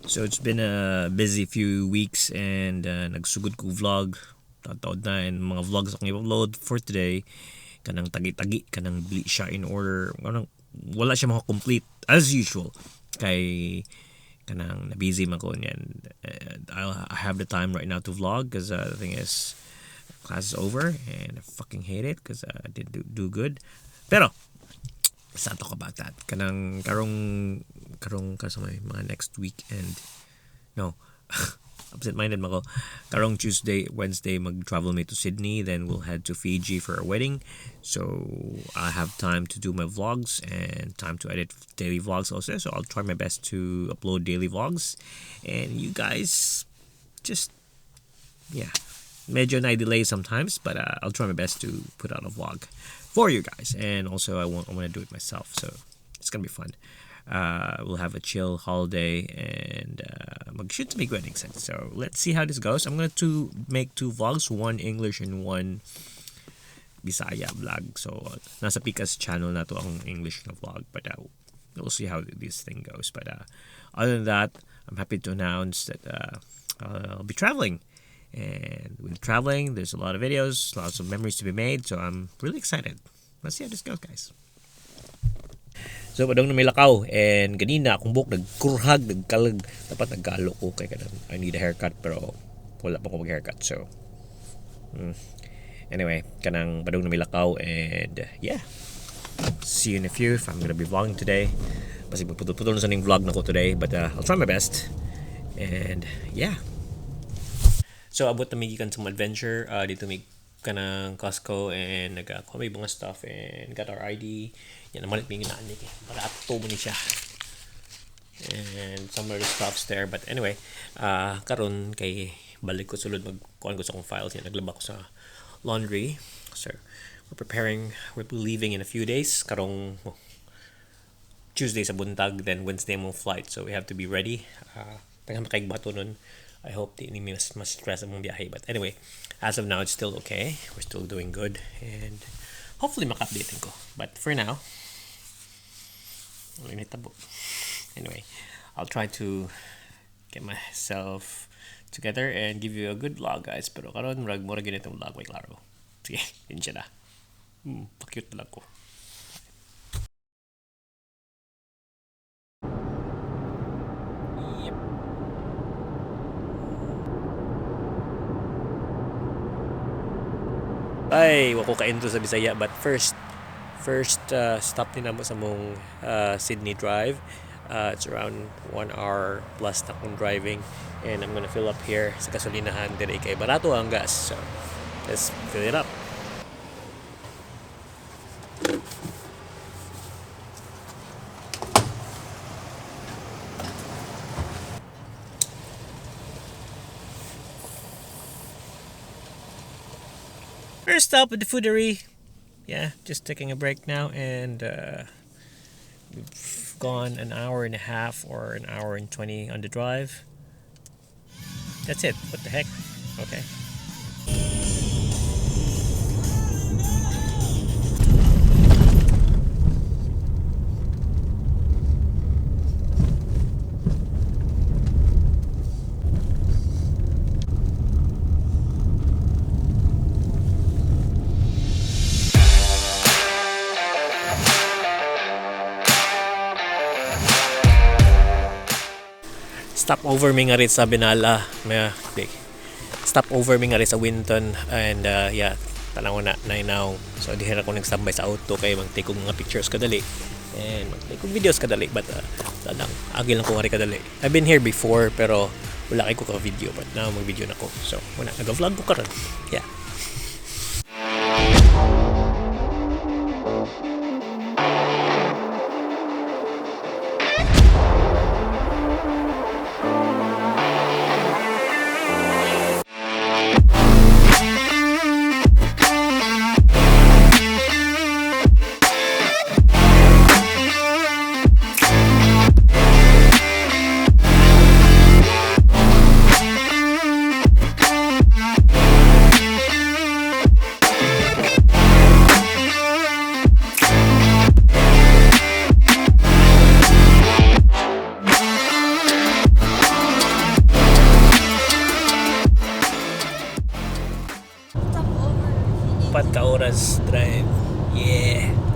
So it's been a busy few weeks and nagsugod ko vlog. Taod na and mga vlogs akong i-upload for today. Kanang tagi-tagi, kanang dili siya in order. Kanang wala siya maka-complete as usual. Kay kanang na-busy man ko niyan. And I have the time right now to vlog because the thing is, class is over and I fucking hate it because I didn't do good. Pero let's not talk about that. Kanang karong kasi may mga next weekend. No. Absent-minded man ko. Karong Tuesday, Wednesday, mag-travel me to Sydney. Then we'll head to Fiji for a wedding. So I have time to do my vlogs and time to edit daily vlogs also. So I'll try my best to upload daily vlogs. And you guys just, yeah. Medyo na-delay sometimes, but I'll try my best to put out a vlog for you guys. And also I want to do it myself, so it's going to be fun. We'll have a chill holiday and mag-shoot to make wedding set. So let's see how this goes. I'm going to make two vlogs, one English and one Bisaya vlog. So nasa Pika's channel na to ang English na vlog, but we'll see how this thing goes. But other than that, I'm happy to announce that I'll be traveling. And with traveling, there's a lot of videos, lots of memories to be made. So I'm really excited. Let's see how this goes, guys. So padung na may lakaw and ganina akong buhok nagkurhag, nagkalag. Dapat nagkalo ko kay kanang I need a haircut pero wala pa ko mag-haircut. So Anyway, kanang padung na may lakaw and yeah. See you in a few if I'm going to be vlogging today. Basig magputol-putol na sa ning vlog na ko today, but I'll try my best. And yeah. So abot na mi gikan sa adventure, dito mi kanang Costco and nagakuha may mga stuff and got our ID. Yan naman mi ginaan ni barato mo ni siya. And some other stuffs there, but anyway, karon kay balik ko sulod magkuan ko sa akong files yan, naglaba ko sa laundry. So we're preparing, we'll be leaving in a few days. Karong Tuesday sa buntag, then Wednesday mong flight, so we have to be ready. Daghan kay bato nun. I hope di ni mas stress ang biyahe. But anyway, as of now, it's still okay. We're still doing good. And hopefully maka-update ko. But for now, wala tabo. Anyway, I'll try to get myself together and give you a good vlog, guys. Pero karon murag mura gyud itong vlog, may klaro. Sige, yun siya na. Pa-cute na lang ko. Yep. Ay, wako ka-intro sa Bisaya, but first stop ni namo sa mong Sydney Drive. It's around 1 hour plus na akong driving and I'm going to fill up here sa gasolinahan dire kay barato ang gas. So let's fill it up. First stop at the Foodary. Yeah, just taking a break now, and we've gone an hour and a half or an hour and 20 on the drive. That's it. What the heck? Okay. Stop over mi nga rin sa Benalla, may di. Stop over mi nga rin sa Winton and yeah, tanaw na na now. So di ra ko nag-standby sa auto kay mag-take og mga pictures kadali and mag-take og videos kadali, but lang agi lang ko nga rin kadali. I've been here before pero wala kay ko ka video, but now mag-video na ko. So wala, nag-vlog ko karon. Yeah. 4 ka oras drive. Yeah.